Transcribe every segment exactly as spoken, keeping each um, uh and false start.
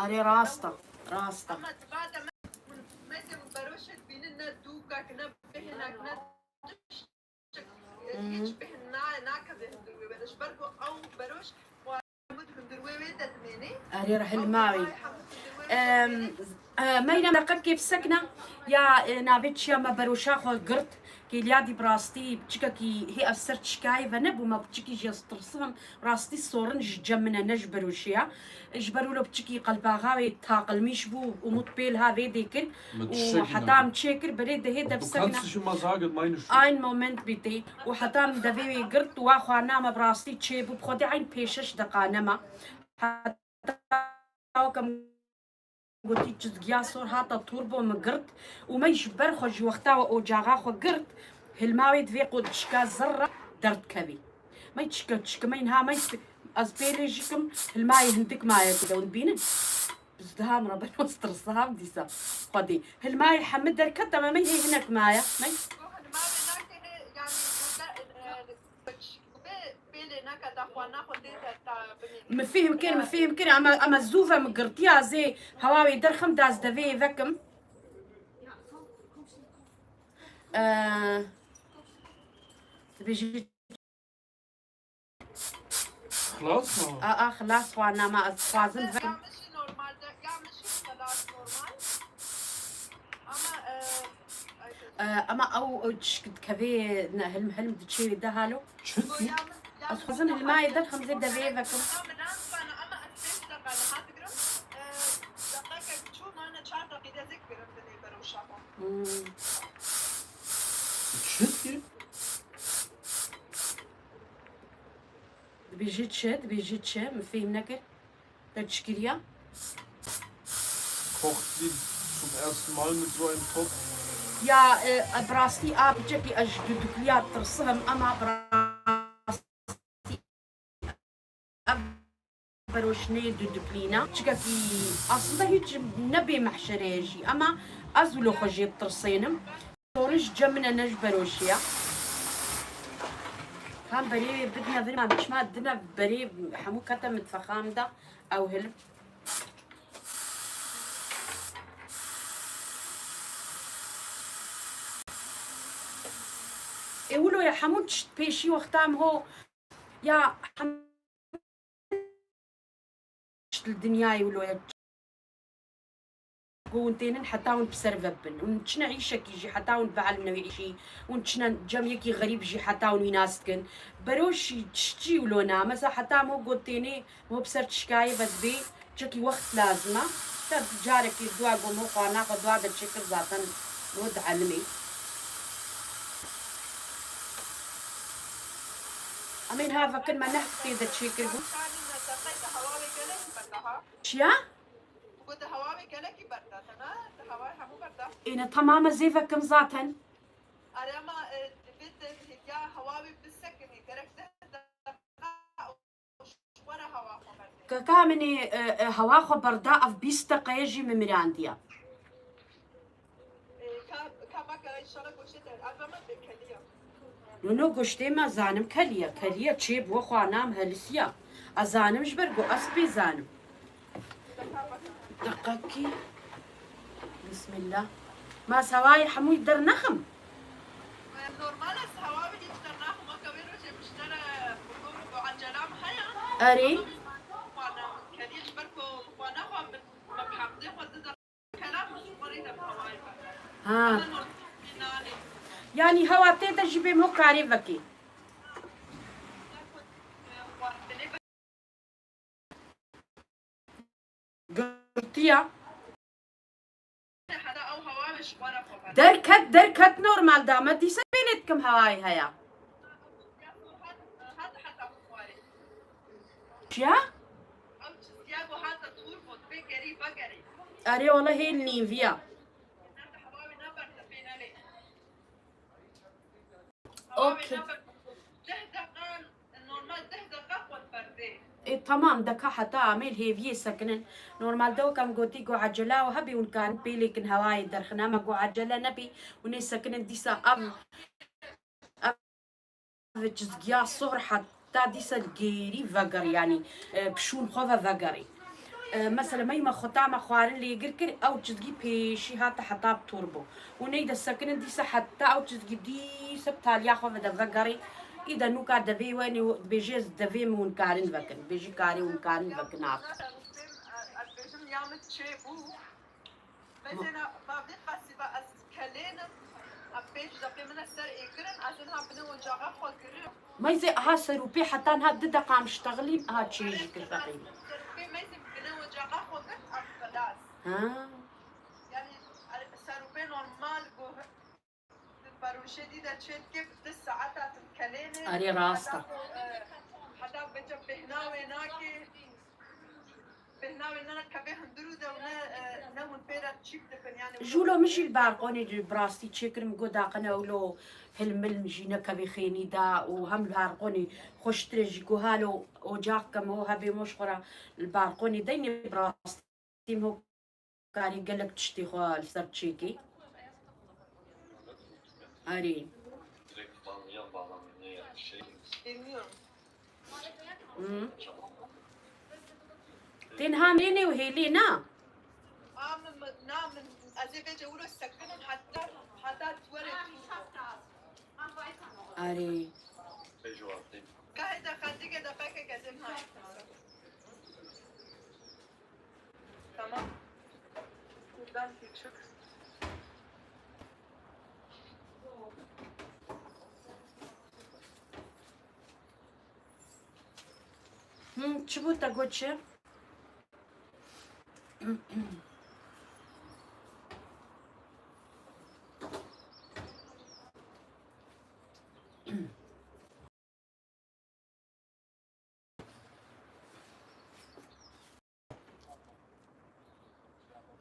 Erê rast e, rast e. Ama dibade me, me de beroşek bînin, ne dûkek, ne bêhnek, ne tiştek. Hiç bêhn na-, nakeve hundir wê wê de. Ji ber ku ew beroş Erê re hilmawî. Em, e, Meyrem, deqekê bisekine. Ya, e, navê çiya me beroşa xwe girt. Kêliya dî bi rastî piçikekî hê ev ser çikayê ve nebû, me piçikî jî ez tirsim. Rastî sorin ji cem min e, ne ji beroşê ya. Ji ber wilo piçikî qelbaxa wê taqilmîş bû û min pêl ha vê dê kir. Û heta min çê kir, berê dehê de bisekine. Ein Moment bitte. Û heta min devê wê girt û wa xwarina me bi rastî çêbû, bi xwedê eyn pêşeş deqa nema. Heta weke min gotî çizgiya sor hata turbo min girt û me ji ber xwe ji wexta we ocaxa xwe girt, hilma wê divê qo çika zirra derdkevî. Me çika çika me inha me ez pêlê jî kim, hilmayê hindik maye ku de hûn dibînin. Bizdiha min re ben tirsiha min dîsa. Xwedê. Hilmayê hemî derket, dema me hê hinek maye. Me Min fîhm kir, min fîhm kir, ama, ama zû ve min girtiya zê hewa wê derxim da ez devê vekim. Ee, dibêjî Xilas mı? A, a, xilas xwana me, ez dixwazim vekim. Ee, ama ew, ew tişk dikevê ne, hilm, hilm diçê wê de halo. Çi? Ez xwazim hilmayê derxim zê devê vekim. Hmm. Çi? Dibêjî çi? Dibêjî çi? Min fêhm nekir. Te çi kiriya? Kocht wie zum ersten Mal mit so einem Topf. Ya, e, e, bi rastî a piçekî ez ji dudukliya tirsim, ama bi rastî ev beroşneyê duduklîna. Çikekî aslında hiç ne bê mehşereye jî, ama ez wilo xwe jê ditirsênim. Sorun ji cem min e, ne ji beroşê ya. Hem berê bidine vir, em çima dine berê hemû kete mitfexa min de ew hilm. Ê wilo ye hemû tişt pêşî wexta em ho ya hem Li dinyayê wilo ye. Ku hûn tênin heta hûn bi ser ve bibin. Hûn çine îşekî jî heta hûn bielmine wî îşî. Hûn çine cem yekî xerîb jî heta hûn wî nas dikin. Beroşî çi wilo na. Mesela heta mo got tênê mo bi ser çikayê ve dibê çekî wext lazim e. Te carekê dua go mo xwarina xwe dua de çêkir zaten mo dielimê. Em ên ha vekin me ne tê de çêkir bû. Çiya? Êne tamam ez ê vekim zaten. Kaka min ê, e, e, hewa xwe berda, ev bîst deqeyê jî min mirandiya. No, no, goştê me zanim keliye. Keliye çê bo xwe nam helisiya. Ez zanim ji ber ku ez pê zanim. Deqekî. Bismillah. Ma sewayê hemûyî dernexim? Normal e, sewayê hiç dernexim. Weke wê rojê min ji te re bi gor û bi ecela min heye. Erê. Ama xwana, keliye ji ber ku xwana xwe bi, bi hemdê xwe dide. Ha. Yanî hewa tê de jî bê mo karê vekê. Girtiya. Derket, derket normal da me dîsa pênê dikim hewayê heya. Çiya? Erê wala hêl nîviya. Okey. Ê, tamam, deka heta amêl hêviyê sekinin. Normalde wek em gotî ku ecela û hebî hûn karin pêlêkin hewayê derxin, ama ku ecele nebî, hûn ê sekinin dîsa ev, ev çizgiya sohr heta dîsa li gêrî veger, yanî, e, pişûn xwe ve vegerî. E, mesela mey me xwe tame xwarin lêgir kir, ew çizgî pêşî hate heta bi tor bû. Û neyde sekinin dîsa heta ew çizgî dîsa bi taliya xwe vede vegerî. Îde nûka devê we nê dibêje ez devê min hûn karin vekin. Dibêjî karê hûn karin vekin hate. Ez dibêjim ya min çêbû. Mezêna ma vê qasî ba ez kelênim. Em pênc deqê min e ser êkirin, ez niha binê ocaxa xwe girim. Meyzê aha serûpê heta niha du deqa em ştexilîn, aha çêjî kir deqê min. Serûpê meyzê binê ocaxa xwe girt, em xilas. Ha. Yani, er-, serûpê normal ku di perûşê dî de çê dike, bi du saeta tu kelênê. Erê rast e. Heta, e, heta bêhna wê nake. Bêhna wê ne tevê hundir û de û ne, e, ne hûn pê re çîk dikin, yani. Jûlo min jî li balkonê bi rastî çêkir, min got daqine ewlo hilmil min jî nekevê xênî de û hem li balkonê xweştir e jî ku halo ocaq ke min hebê moş xwe re li balkonê deynê bi rastî min hokarî gelek tiştê xwe li ser çêkê. Erê. Bilmiyorum. Hı. Tênha mênê û hêlê na? A min, min, na min, ez ê vêce wilo sekinim heta, heta tu were tu. Arê. Kahê de xendige de pekek ez ê min. Tamam. Buradan küçük. Hı, çi bû te got çi?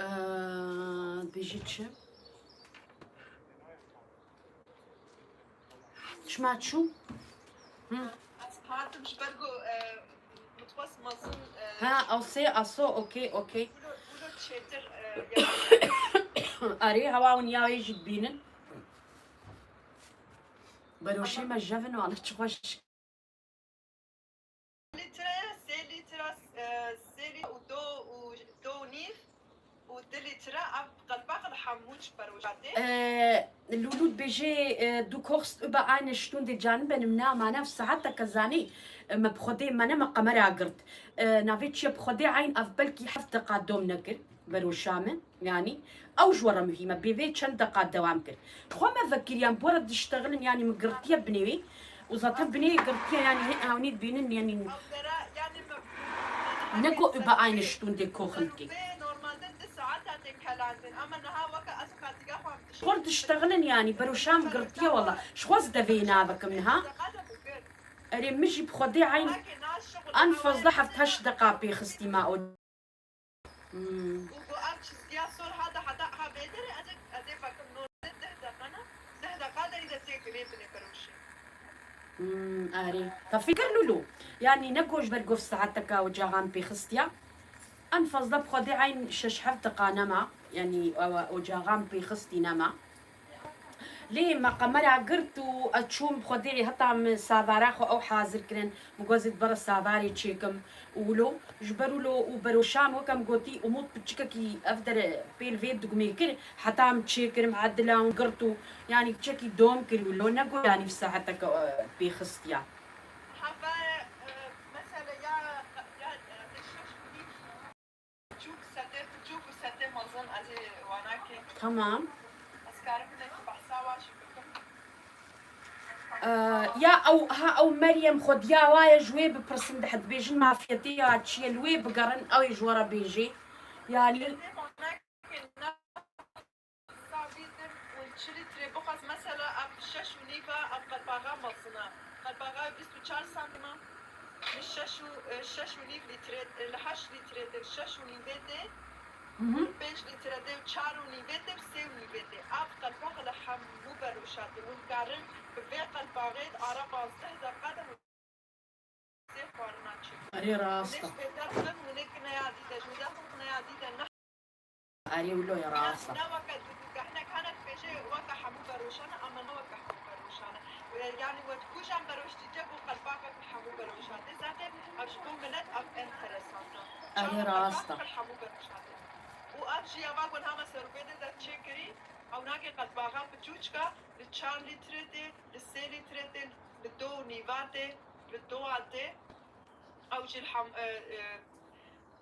Ee, dibêjî çi? Çima çû? Hı. Ez hatim ji ber ku, e, mutfas mezin, e, ha, asê, aso, okey, okey. Wilo, wilo çêtir, e, ya. Arê, hewa hûn ya wê jî dibînin. Beroşê me jevin û ala çi xweş. Litre, sê litre, e, sê litre û do û do û nîv û du litre ev qelpax li hemû çi perwejatê. E, Lulu dibêje, e, du kochst über eine Stunde canım benim, na, ma nav saeteke zanî, e, me bi Xwedê me ne me qemera girt. E, navê çi ye bi Xwedê eyn ev belkî heft deqa dom nekir. Beroşa min, yanî, ew ji we re muhîm e. Bê vê çend deqa dewam kir. Ji xwe me vekiriyan, bi we re diştexilin, yanî, min girtiye binê wê. Û zaten binê girtiye, yanî, hê ewnî dibînin, yanî, ne ku über eine Stunde kochen dike. Normalde du saeta tê kelandin, ama niha weke ez xwe diga xwe em diştexilin. Xwe diştexilin, yanî, beroşa min girtiye, wela. Ji xwe ez devê navekim niha. Erê, min jî bi Xwedê eyn en fazla heft heşt deqa pê xistî ma o. Hmm. Û ku ev çizgiya sor hate heta ha vê derê, ez ê, ez ê vekim no deh deqa ne, deh deqa derî de tê girê binê beroşê. Hmm, arê. Te fikir Lulu. Yanî ne ku ji ber gof saeteka ocaxan pê xistiya. En fazla bi Xwedê eyn şeş heft deqa nema. Yanî, ew ocaxan pê xistî nema. Lê me qemera girt û ez çûm bi Xwedê heta min savara xwe ew hazir kirin. Min got, ez ê di ber savarê çêkim û wilo, ji ber wilo û beroşan weke min gotî, Umut piçikekî ev dere pê li vê digumê kir, heta min çêkirim, edila hûn girt û, yanî, piçekî dom kir wilo, ne got, yanî, bi saeteke, e, pê xistiya. Heve, e, mesela ya, ya, e, şeş û nîv. Piçûk setê piçûk û setê mezin ez ê wana kêm. Tamam. Ez karim hinekî behsa wan jî bikim. Ee, ya ew, ha, ew Meryem xwediya wa ye, ji wê bipirsin, dibêjin mafiyetê ya çi ye, li wê bigerin, ew ê ji we re bêjê. Yanî, Setê wana kêm ne Savî dir û çi lîtrê bixwaz, mesela ev şeş û nîv e, ev qelpaxa mezin e. Qelpaxa bîst û çar santîm e. Li şeş û, e, şeş û nîv lîtrê, e, li heşt lîtrê dir şeş û nîvê tê, Mhm. pênc lître tê û çar û nîvê tê û sê û nîvê tê. Ev qelpax li hemû beroşa tê. Hûn karin bi vê qelpaxê di ara pazdeh deqa de Erê, rast e. Erê, wilo ye, rast e. Erê rast e. Hemû berûşatê. Û ev jî ya va ku niha me serûpêdê de çêkirî, ew nake qelbaxa piçûçka, li çar lître tê, li sê lître tê, li do û nîva tê, li dowa tê. Ew jî li hem-, e, e,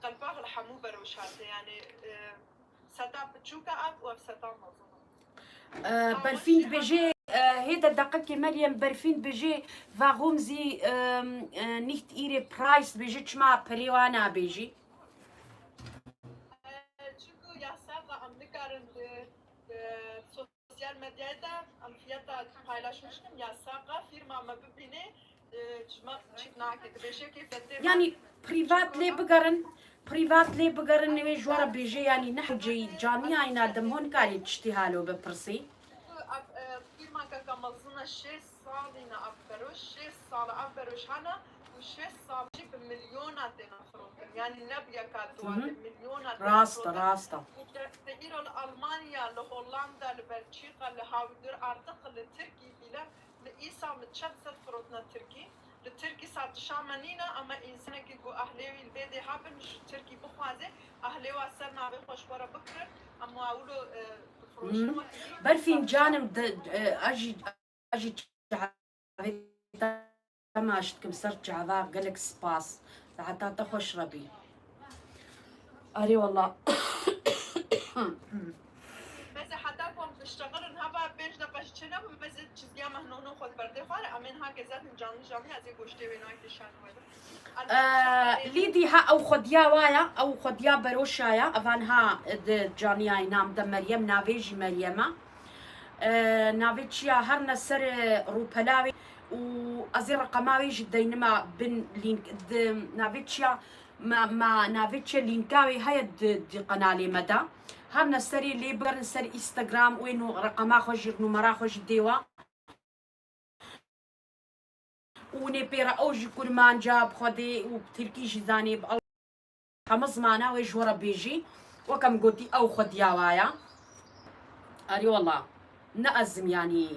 qelbax li hemû berûşatê, yanî, e, seta piçûk e ev û ev seta mezin e. Ee, Berfîn dibêje, e, hêde deqekê Meryem, Berfîn dibêje, warum Sie, e, e, nicht Ihre Preis, dibêje çima perê wa nabêjî? Ee, Çünkü yasak, em nikarin, e, e, sosyal medyayê de em fiyata paylaşmış kim, yasak, firma me bibîne, e, ji me çîk nake. Dibêje ki fetê me. Yanî privat lê bigerin, privat lê bigerin, wê ji we re bêje, yanî ne hewceyî caniyayîna de hûn karê tiştî halo bipirsî. Çünkü ev, e, firmakeke mezin e, şêst salî ne ev beroş, şêst sal e ev beroş hene û şêst sal jî bi milyona têne firotin. Yanî ne bi yeka duwa, Hı hı. bi milyona têne Rast e, firotin. Rast e. Û te-, te îro li Almanya, li Hollanda, li Belçîka, li hawîdir, artık li Tirkî bîle, li îsa min çend sed firotine Tirkî. Li Tirkî satişa me nîne, ama însanekî ku ahlê wî li vê dê hebin, ji Tirkî bixwaze, ahlê wa ser navê xwe ji xwe re bikirin, em wa wilo, e, bifroşin. Hmm. Wekî Berfîn canim de, e, a jî, a jî çavê te maç dikim ser çava, gelek spas. Seheta te xweş rebî. Erê wela. Meze heta ku em diştexilin hava pênc deqa ji çê nebin, meze çizgiya me hinono xwe di berdê xwe re, em ê niha ke zaten canlı canlı ez ê goştê wê nayê kêşan we de. Ee, Lîdî ha ew xwediya wa ya, ew xwediya beroşa ya, evan ha di caniyayê nam de Meryem, navê jî Meryem e. Ee, navê çiya herne ser, e, rûpela wê û ez ê reqema wê jî deynima bin link di navê çiya Ma, ma navê çi lînka wê heye di, di qenalê me de. Herne serê lê bigerin ser Instagram, wê nû reqema xwe jî, numera xwe jî dê wa. Û nê pê re ew jî kurmanca bi xwedê û bi tirkî jî zanê bi ew. Hemû zimana wê ji we re bêjî. Weke min gotî ew xwediya wa ya. Erê wela. Ne ez im yanî.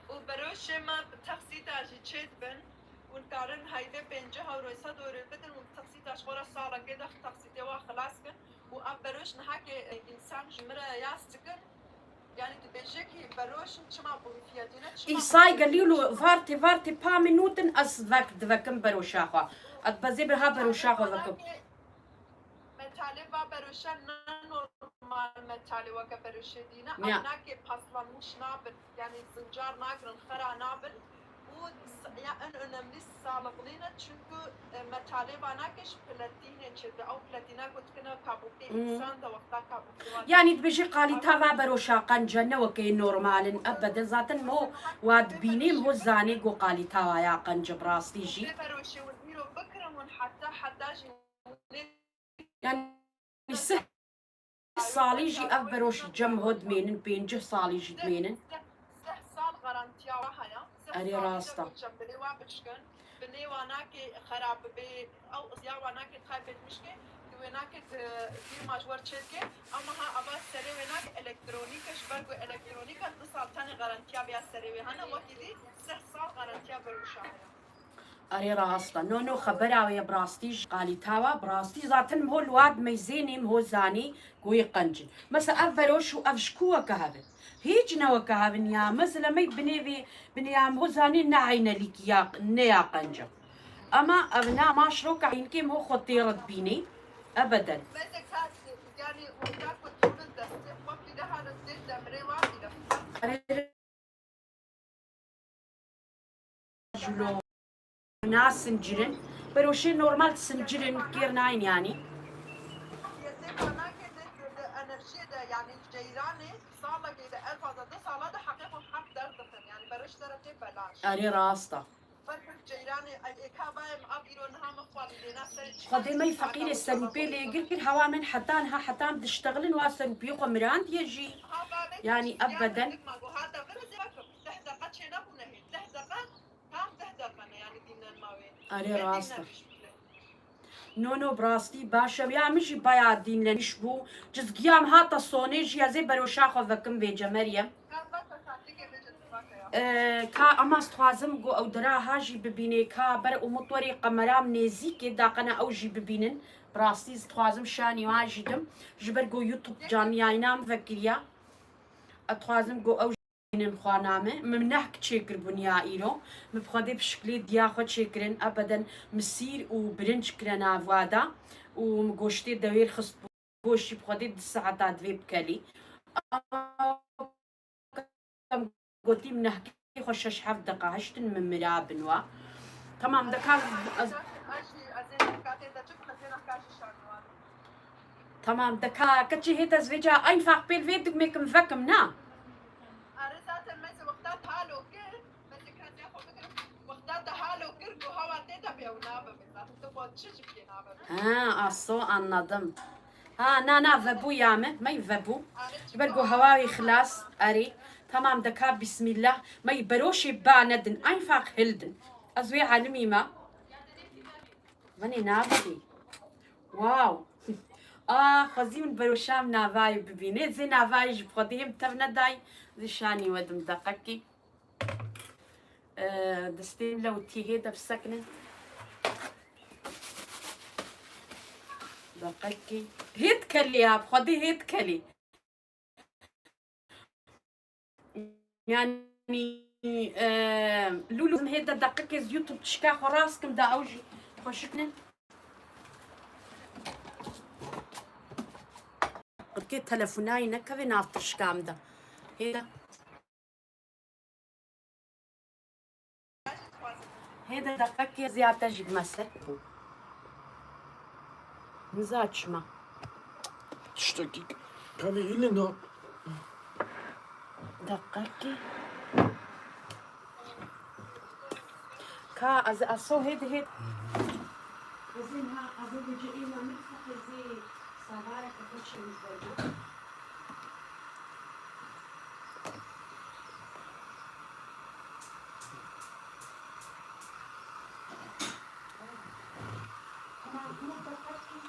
Û beroşê me bi taksî de jî çêdibin. Hûn karin heyvê pêncî ewro, sed ewro bidin û bi taksîta ji xwe re salekê de taksîtê wan xilas kin û ev beroş niha ke, e, însan ji min re yas dikin, yanî dibêje ki beroş çima bû fiyatî ne, çima Îsay gelîlo vartê vartê pa min nûtin ez vek divekim beroşa xwe. Ez bezê bir ha beroşa xwe vekim. Metalê va beroşa ne normal metalê weke beroşê dîne. Ya. Ev nake paslanmış nabin. Yanî zincar nagirin, xera nabin. Û s-, ya en önemli sağlıklı ne çünkü, e, metalê va nake ji platînê çêdibe. Ew platîna ku dikine kabukê Hmm. însan de wexta kabukê wa. Yanî dibêje qalîta va beroşa qenc e, ne weke yê normal in. Ebede zaten mo wa dibînê mo zanê ku qalîta wa ya qenc e bi rastî jî. Vê beroşê hûn îro bikirin hûn heta heta jî Yanî sih salî jî ev beroş cem ho dimênin, pêncî salî jî dimênin. Sih sal garantiya wa heye. Erê rast e. Cem binê wa bişkin, binê wa nake xerab bibe, ew ziya wa nake kaybetmiş ke, tu wê nake, e, firma ji wer çêdike, ama ha ava serê wê nake elektronîk e, ji ber ku elektronîk e, du sal tenê garantiya vêya serê wê hene, wekî dî sih sal garantiya beroşa heye. Erê rast e. No, no, xebera wê bi rastî jî qalîta wa, bi rastî zaten ho li wa dimeyzênê, ho zanî ku wê qenc in. Mesela ev beroş û ev ji ku weke hev in? Hîç ne weke hev in ya. Mesela me binê vê, binê ya ho zanî ne eynelîkî ya, ne ya qenc e. Ema ev na ma şiroka eynîkê ho xwe tê re dibînê. Ebeden. Mesela ka, yanî, weka ku dûrin destê xwe bîre hane tê demrê wa bîre. Erê Jilo. Na sincirin. Beroşê normal sincirin kêr nayên yanî. Yezê bana ke de, de enerjiyê de, yanî ceyranê, salekê de, en fazla du sala de heqê xwe hep derdixin. Yanî beroş sere tê belaş. Erê rast e. Ber min ceyranê, ay, ê ka bayê min, ev îro niha min xwar lêna serê çi Xwedê me feqîrê serûpê lê gir kir, hewa min heta niha heta em diştexilin wa serûpiyê xwe mirandiye jî. Ha, ba, ne Yanî çi, ebeden. Dikma ku hata vir ez ê bakim. Deh deqa çênebûne hê. Deh deqa, tam deh deqa ne, yanî dînlenma wê. Erê, rast e. No, no, bi rastî baş e. Ya min jî baya dînlenmiş bû. Cizgiya min hata sonê jî ez ê beroşa xwe vekim vêce Meryem. Ka basa satikê vêce tu basa ya. Ee, ka ama ez dixwazim ku ew dira ha jî bibînê, ka ber û mitwerê qemeram nêzîkê daqene ew jî bibînin. Bi rastî ez dixwazim şanî wa jî dim. Ji ber ku YouTube canliyayîna min vekiriya. Ez dixwazim ku ew jî bibînin xwana min. Min neh çêkir bûniya îro. Min bi Xwedê bi şiklê diya xwe çêkirin. Ebeden min sîr û birinc kire nav wa da. Û min goştê dewêr xist goştî bi Xwedê du saeta divê bikelî. Em gotî min nehkê xwe şeş heft deqa hiştin min mirabin wa. Tamam, deka ez, tamam, deka keçî hêt ez vêca einfach pêl vê dikmêkim vekim, na? Arı zaten meze wexta halo kir, meze kazya xwe bikirim. Wexta te halo kir, ku hewa tê de bê ew nabe min. Zaten tu xwe çi ji bîyê nabe min. Ha, aso, anladım. Ha, na, na, vebû ya me, mey vebû. Ji ber ku hewa wî xilas, erê. Tamam, deka bismillah. Mey beroşê ba nedin, einfach hildin. Ez wê elimî me. Venê nabî. Wow. Ah, xwezî min beroşam navayê bibîne. Zê navayê ji Xwedê hêm tev nedayî. Zê şanî wedim deqekî. Ee, destê min lewtî hê de bisekine. Deqekî. Hê dikelî ya, bi Xwedê hê dikelî. Yanî, e, Lulu, hê de deqekê ez YouTube tişka xwe rast kim da ew jî xweşik ne. Qirkê telefonayî nekeve nav tişka min de. Hê de. Hê de deqekê ziyate jî bime ser. Niza çima. Tiştekî kevê hîlê na. Deqekê. Ka ez, ez so hê de hê. Ez ê niha, ez ê vêce êna min, ez ê savareke xwe çêwî xwe. Tamam, hûn bi qet kî.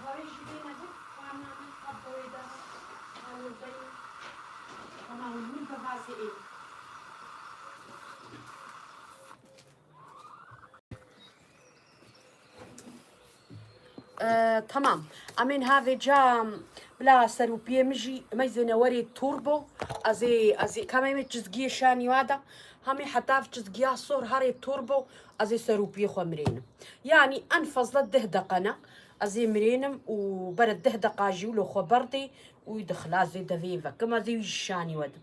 Hawê jî bêne bi, xwarina min qet dewê de alodeyî. Tamam, hûn bi hazê ê. Ee, tamam. Em ê niha vêca bila serûpiyê min jî, em ê zêne werê turbo. Ez ê, ez ê, ka em ê çizgiyê şanî wa da. Hem ê heta çizgiya sor herê turbo. Ez ê serûpiyê xwe mirênim. Yanî en fazla deh deqa ne. Ez ê mirênim û bere deh deqa jî wilo xwe berdê û wî dixilazê devê vekim. Ez ê wî jî şanî wedim.